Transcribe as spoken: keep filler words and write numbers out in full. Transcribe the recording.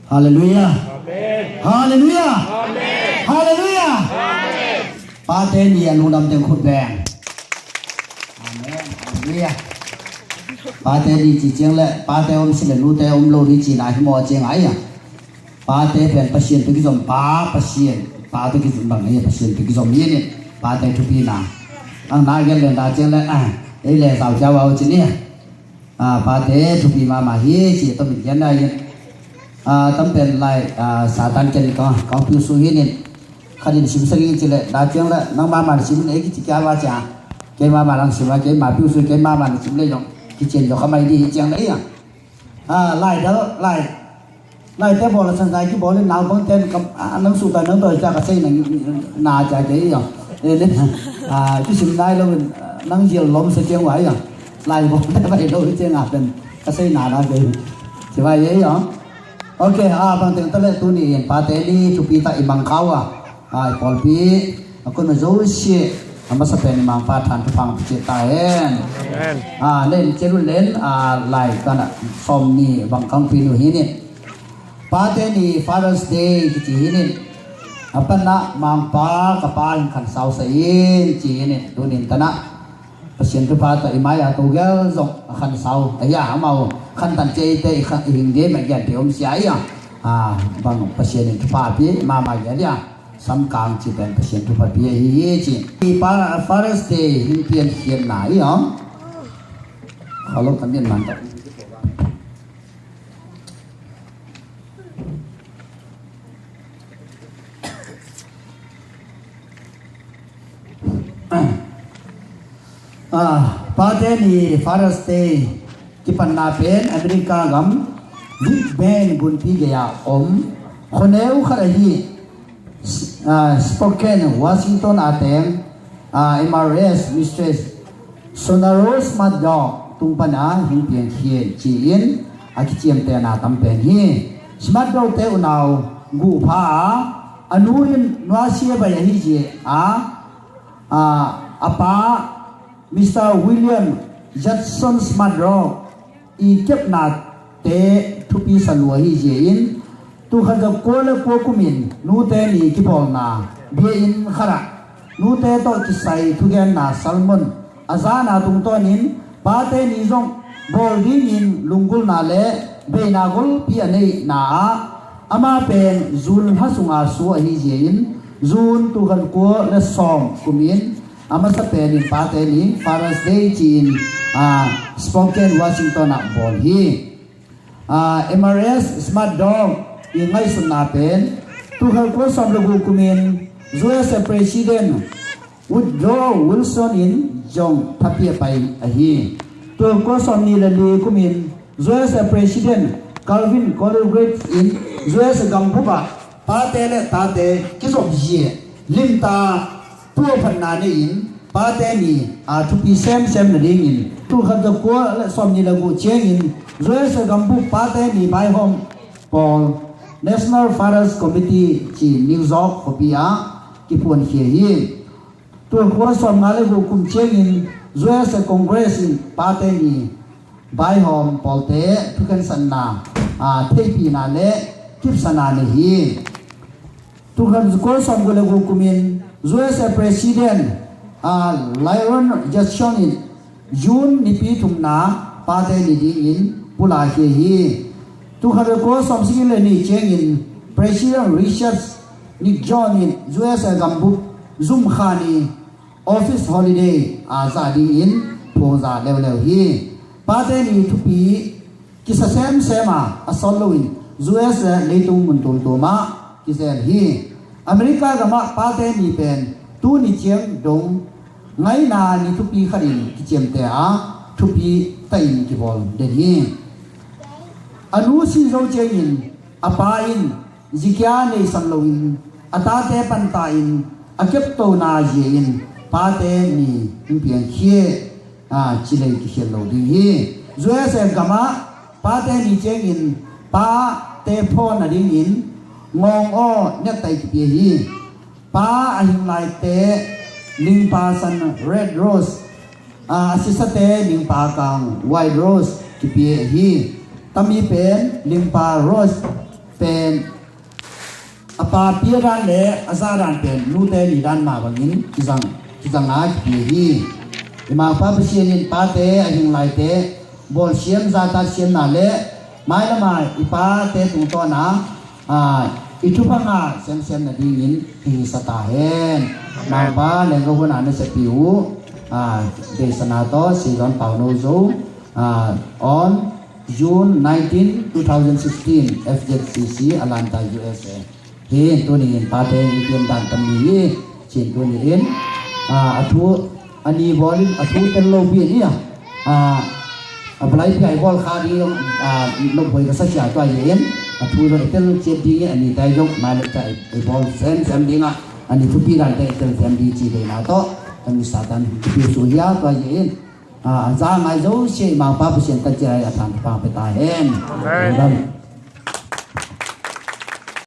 Halleluiah. Halleluiah. Halleluiah. Pate ni a lungdam teng khut beng. Amen. Halleluiah. Pate ni ci ciang le pate om si le nute om lo ni ci na hi maw ciang ai a. Pate pen Pasian tawh kizom, pa Pasian, pa tawh kizom bang hi, Pasian tawh kizom hi ni. Pate thupi na ang na gen le na ciang le a ei le zau ciau au ci ni. Pate thupi mahmah hi ci tawh min gen na hi. Tam pen lai Satan ken kong piu su hi ni. Khat in sim saging ci le na ciang le nang mahmah na sim in ei kici kia va cia. Kei mahmah nang sim a kei ma piu su kei mahmah na sim le zong kician zong ka mai di hi ciang le ia. Lai dal lai lai te bawl a san zai kibawl in naupang ten nang suhtai nang dawi cia ka sei na cia kei ia. Kisim nai lo in nang zial lom sa ciang vai ia. Lai bawl te vai lo ciang a pen ka sei na na kei ci vai ia ia. Ok, a bang teng ta le tuni in pate ni thupi ta i mang khau a. Ai pawlpi a kun a zo si a masa pen i mangpa than thupha picit ta hen. Len ceru len a lai kana som ni bang kang pinu hi ni. Pate ni Father's Day kici hi ni. A panna mangpa ka pa in khan sau sa in ci hi ni. Tunin tana Pasian thupha ta i mai a to gel zong a khan sau a ya amau khan tan ce te i hing de ma gian te om sia ia. Bang Pasian in thupha pi mama gian ia. Samkang ci pen Pasian thupha pi ahi hi ci. Hi pa Father's Day hing pian khian na hi hong. Khalok kan mian man ta. Pate ni Father's Day kipanna pen America gam Big Bend gunpi gei-a om khoneu khat ahi Spokane, Washington a teng M R S Mistress Sonarose Maddow tung pana hing piang khian ci-in a kiciamtehna tam pen hi. Maddow te unau guh pha a, a nu in nuasia bai ahi zia a, a pa Mister William Judson Maddow i kepnate thupi sa lua hi zia in, tukhat za kua le kua kumin nute ni kipawlna bia in khatah nute tawh kisai thugenna sermon a zana tungtawnin pate ni zong bawl dingin lunggulna le beina golpi a neihna ah ama pen June ha sunga su ahi zia in June tukhat kua le sawm kumin a masa penin pate ni Father's Day ci-in Spokane, Washington ah bawl hi. M R S Smart Dog i ngaihsutna pen tukhat kua sawm le guk kumin U S A President Woodrow Wilson in zong thapia pai ahi. Tukhat kua sawm ni le li kumin U S A President Calvin Coolidge in U S A gambup ah pate le tate kizop zia limta puaphatna nei-in pate ni a thupi semsem nadingin tukhat za kua le sawm ni le guk ciangin U S A gambup pate ni baihawm pawl National Fathers Committee ci New York khuapi ah kiphuankhia hi. Tukhat kua sawm nga le guk kum ciangin U S A Congress in pate ni baihawm pawlte thukhensatna theihpihna le kipsana nei hi. Tukhat kua sawm guk le guk kumin U S A President Lyndon Johnson in June nipi thumna pate ni dingin pulakkhia hi. Tukhat kua sawm sagih le ni ciangin President Richard Nixon in U S A gambup zumkha ni office holiday a za dingin phuangza leuleu hi. Pate ni thupi kisa semsem a a sawt loin U S A leitung mun tuamtuam ah kizel hi. America gamah pate ni pen tuni ciang dong ngaina ni thupi khatin kiciamte a thupi tahin kibawl den hi. A nu si zo ciangin a pa in zikia neisan loin a tate panta in a keptona zia in pate ni hing piangkhia cilei kikhial lo ding hi. U S A gamah pate ni ciangin pate phaw nadingin ngawng aw niattai kipia hi. Pa a hing laite lingpa san red rose, a sisate lingpa kang white rose kipia hi. Tami pen lingpa rose Pen a pa pia dan le a za dan pen nute ni dan mah bangin kizang, kizang a kipia hi. I Mangpa Pasian in pate a hing laite bawlsiam, zahtak siamna le mailam a i pate tungtawn a, a, i thupha ngah semsem nadingin hing sa ta hen. Mangpa Lenggo hun a na siapi uh, a, deihsana tawh Sizawn Pauno Zo, a, on June nineteen, two thousand sixteen, F Z C C, Atlanta, U S A. Hi, tuni in pate in pian dan tam ni hi, cin tuni in, a, a thu, a ni bawl in, a thu tel lo pi ni a, a, a balai pi a i bawl kha ding, a, lo boi ka sa sia tua hi in, a thu lo tel ciat ding in, a ni tai jong, ma le tai i bawl sem sem ding a, a ni thupi dan te tel sem ding ci dei na to, kan mi Satan thupi su hia tua hi in, a, a za ngai zo sia i Mangpa Pasian kan ci ai a than pa pe ta hen. Amen. Amen.